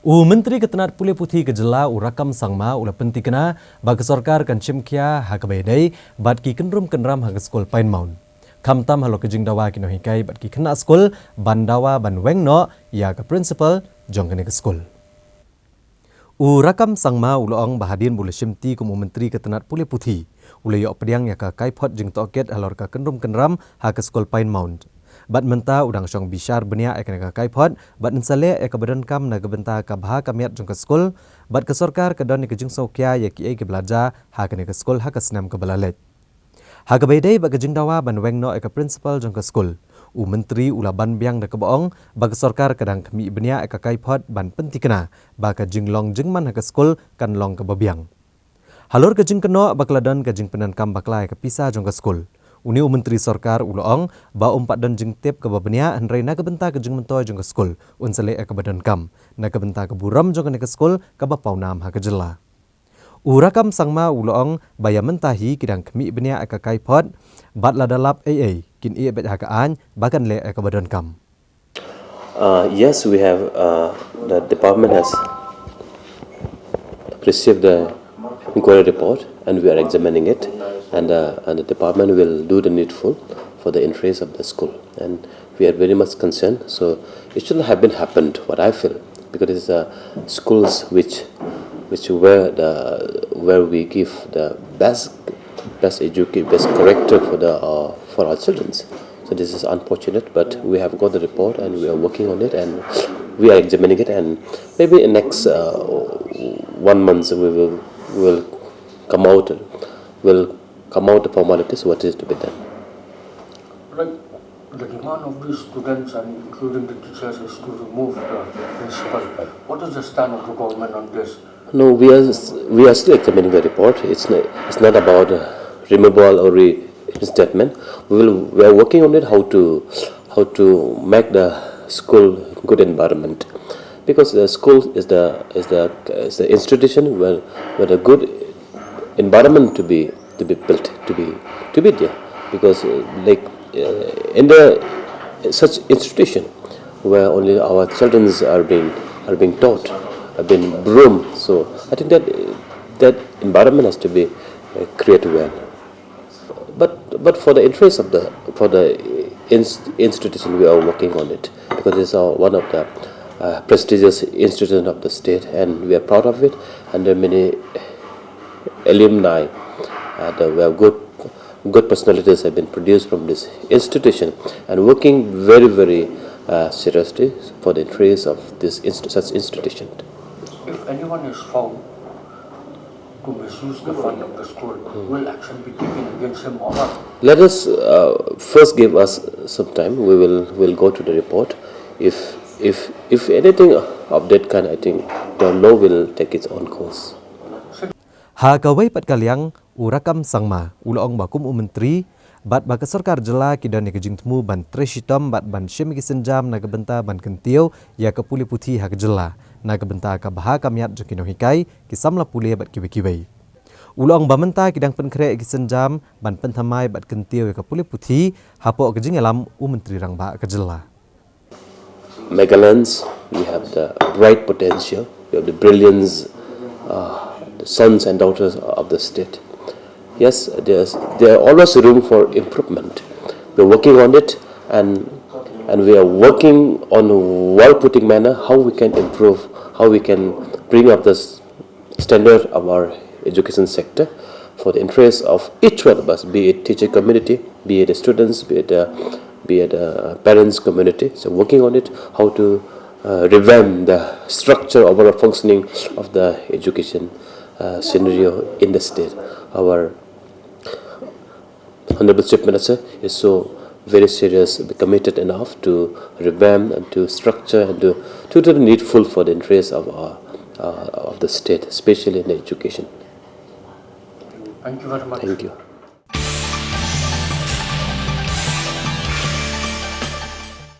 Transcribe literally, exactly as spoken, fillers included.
U Myntri ka tnat pule puthi ka jylla u Rakkam Sangma u la pyntikna ba ka sorkar kan shim khia ha kaba ïadei bad ki kynrum kynram ha ka skul Pine Mount, khamtam halor ka jingdawa ki nonghikai bad ki khynnah skul ban dawa ban weng noh ïa ka principal jong kane ka skul. U Rakkam Sangma u la ong ba hadien ba u la shimti kum u Myntri ka tnat pule puthi, u la ïoh pdiang ïa ka kaiphod jingtohkit halor ka kynrum kynram ha ka skul Pine Mount. Bad mynta u dang shong bishar bniah ïa kane ka kaiphod bad yn sa leh ïa kaba donkam na ka bynta ka bha ka miat jong ka skul, bad ka sorkar ka don ïa ka jingsngewkhia ïa kiei kiba la jia ha kane ka skul ha ka snem kaba la leit. Ha kaba ïadei bad ka jingdawa ban weng noh ïa ka principal jong ka skul, u Myntri u la ban biang da kaba ong ba ka sorkar ka dang khmih bniah ïa ka kaiphod ban pyntikna ba ka jinglong jingman ha ka skul kan long kaba biang. Halor ka jingkynnoh ba ka la don ka jingpyndonkam bakla ïa ka pisa jong ka skul, une u Myntri sorkar u la ong ba um pat don jingtip kaba bniah, hynrei na ka bynta ka jingmyntoi jong ka skul un sa leh ïa kaba donkam na ka bynta ka burom jong kane ka skul kaba pawnam ha ka jylla. U Rakkam Sangma u la ong ba ïa mynta hi ki dang khmih bniah ïa ka kaiphod, bad lada lap ei ei kin ïeh beit ha ka aiñ ba kan leh ïa kaba donkam. Uh, yes, we have. Uh, the department has received the inquiry report, and we are examining it, and uh, and the department will do the needful for the interest of the school. And we are very much concerned. So it shouldn't have been happened, what I feel, because it's uh, schools which which were the where we give the best best educate best character for the uh, for our children. So this is unfortunate, but we have got the report and we are working on it, and we are examining it, and maybe in next uh, one month we will will come out will come out the formalities what is to be done. Right. The demand of the students and including the teachers is to remove the principal. What is the stand of the government on this? No, we are we are still examining the report. It's not, it's not about uh, removal or reinstatement. We will we are working on it how to how to make the school good environment, because the school is the is the is the institution where where the good environment to be to be built to be to be there, because uh, like uh, in the such institution where only our children are being are being taught, are being groomed. So I think that that environment has to be uh, created well. But but for the interest of the for the inst- institution, we are working on it, because it's uh, one of the uh, prestigious institutions of the state, and we are proud of it. And there are many alumni uh, that were good good personalities have been produced from this institution and working very very uh, seriously for the interests of this inst- such institution. If anyone is found to misuse the fund of the school, will action be taken against him or her? Let us uh, first give us some time. We will will go to the report. If if if anything of that kind, I think the law will take its own course. Ha kawei pat ka liang, u Rakkam Sangma u la ong ba kum u Myntri bad ba ka sorkar jylla ki don ïa ka jingthmu ban trei shitom bad ban shim ïa ki sienjam na ka bynta ban kyntiew ïa ka pule puthi ha ka jylla, na ka bynta ka bha ka miat jong ki nonghikai, ki samla pule bad kiwei kiwei. U la ong ba mynta ki dang pynkhreh ïa ki sienjam ban pynthymmai bad kyntiew ïa ka pule puthi hapoh ka jingïalam u Myntri Rangbah ka jylla. Meghalayan, we have the bright potential, we have the brilliance, uh, the sons and daughters of the state. Yes, there's there are always room for improvement. We're working on it, and and we are working on a well-putting manner how we can improve, how we can bring up this standard of our education sector for the interests of each one of us, be it teacher community, be it the students, be it the, be it the parents community. So working on it, how to uh, revamp the structure of our functioning of the education uh, scenario in the state. Our Honorable Chief Minister is so very serious, committed enough to revamp and to structure and to, to do the needful for the interests of our uh, of the state, especially in education. Thank you very much. Thank you.